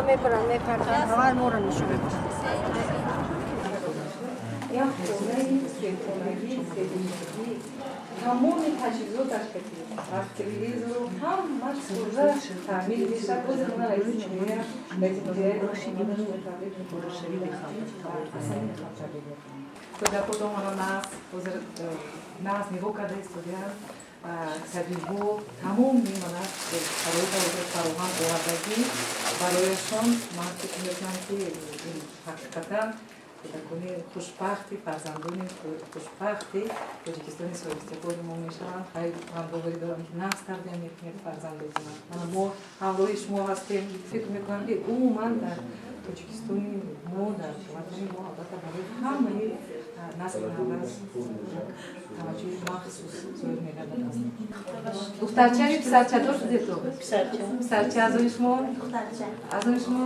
Мебаранд, мепартанд, аввал моро нишон. Як хонаи сехонагӣ, себинагӣ, тамоми таҷҳизоташ кати, аз телевизору ҳамаш пурра таъмир мешавад. Боз мана раиси ноҳия, раиси ноҳияи таблиғ мекунам, аслан мехоҳам таблиғ мекунам. Кӯдакотон мана нас ҳозир нас нигоҳ карда истодаям, таҷрибо тамоми мана шароитро фароҳам овардагӣ барояшон. Ман фикр мекунам, ки ин ҳақиқатан кӯдакони хушбахти, фарзандони хушбахти Тоҷикистони соҳибистиқлоли мо мешаванд. Хайр, ман боварӣ дорам, ки нағз тарбия мекунед фарзандотона. Мана мо ҳамроҳи шумо ҳастем. Фикр мекунам, ки умуман дар Тоҷикистони мо, дар ватани мо, албатта, барои ҳамаи насли наврас як таваҷҷӯҳи махсус зоҳир мегардад. Духтарча ё писарча дор шудед ту? Писарча. Аз они шумо? Аз они шумо?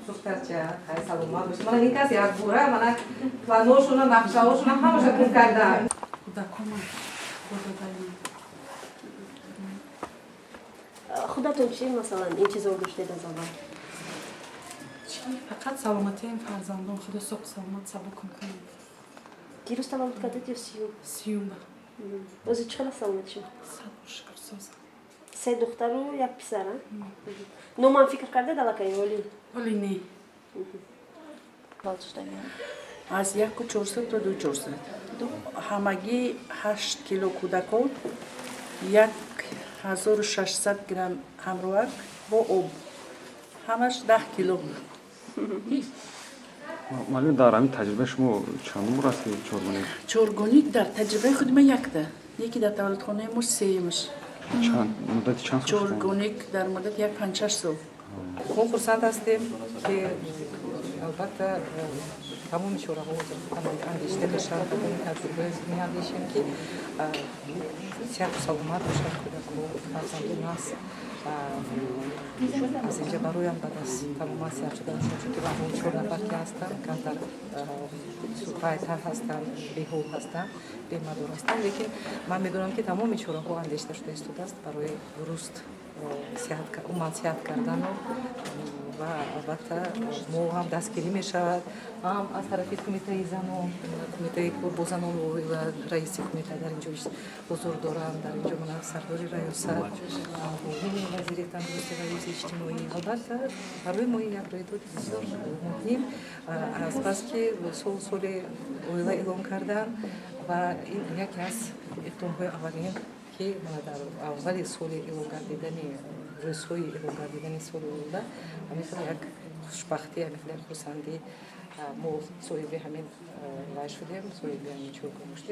Духтарча. Хай, саломат бошед. Мана ин кас якбора мана планошуна, нақшаҳошуна ҳамаша гум кардан. Кӯдакома худодаем. Худатон чӣ, масалан, интизор доштед аз аввал? Чӣ, фақат саломатиам фарзандон, худо соқ саломат сабукун кунад. Дирӯз таваллуд кардед ё 30-юм? 30-юма. Ози чӣ қадар саломати шумо? Сад бор шукр, созам. Се духтару як писар, а? Номам фикр кардед аллакай оли? Оли не. Аз 1400 то 2400, ҳамагӣ 8 кило кӯдакон, 1600 грамм ҳамроҳак бо об, ҳамаш 10 кило. Маълум, дар ҳамин таҷрибаи шумо чандум бор аст, ки чоргоник? Чоргоник дар таҷрибаи худи ман якта, яке дар таваллудхонаи мо сеюмаш. Чанд муддати чанд сол шуда? Чоргоник дар муддати як 5-6 сол. Мо хурсанд ҳастем, ки албатта тамоми чораҳо андешида мешавад, тамоми тадбирҳое меандешем, ки сиҳату саломат бошад кӯдаку фарзанду насл аз инҷа бароям баъд аз тамоман сиҳат шуданашон, чунки он чор нафар ки ҳастанд, камтар вайтар ҳастанд, беҳол ҳастанд, бемадор ҳастанд. Лекин ман медонам, ки тамоми чораҳо андешида шуда истодааст барои дуруст умуман сиҳат кардану ва албатта мо ҳам дастгирӣ мешавад, ҳам аз тарафи кумитаи занон, кумитаи кор бо занон ва раиси кумита дар инҷо ҳузур доранд, дар инҷо мана сардори раёсат, муовини вазири тандурустӣ ва ҳифзи иҷтимоӣ. Албатта, барои мо ин як рӯйдоди бисёр муҳим, азбаски сол соли оила эълон карданд ва ин яке аз иқдомҳои аввалин, ки мана дар аввали соли эълон гардидани, рӯзҳои эълон гардидани соли оила, ҳамин хел як хушбахтӣ, ҳамин хел як хурсандӣ мо соҳиби ҳамин вай шудем, соҳиби ҳамин чоргоник шудем.